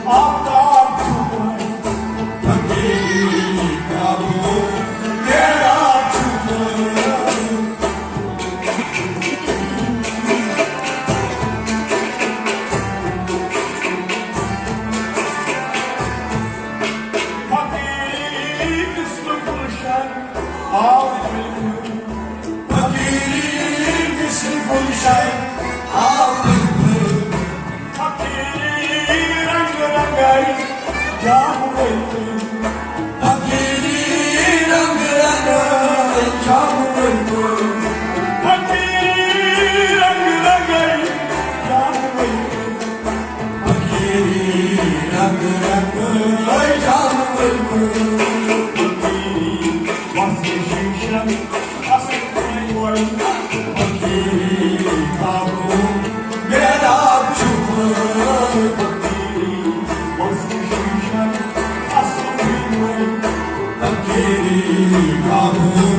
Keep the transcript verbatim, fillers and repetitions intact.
آفتاب چھُ، فقیری تابو، غیرت چھُ۔ فقیری مثل گلشن آو بلبل۔ فقیری مثل گلشن آو بلبل۔ فقیری رنگ رنگائی جام بلبل۔ فقیری رنگ رنگائی جام بلبل۔ فقیری رنگ رنگائی جام بلبل۔ فقیری رنگ رنگ جام بلبل۔ فقیری وصف شیشن اصل پٲٹھۍ وۄنۍ۔ فقیری تابو غیرت چھُ۔ فقیری وصف شیشن اصل پٲٹھۍ وۄنۍ۔ فقیری تابو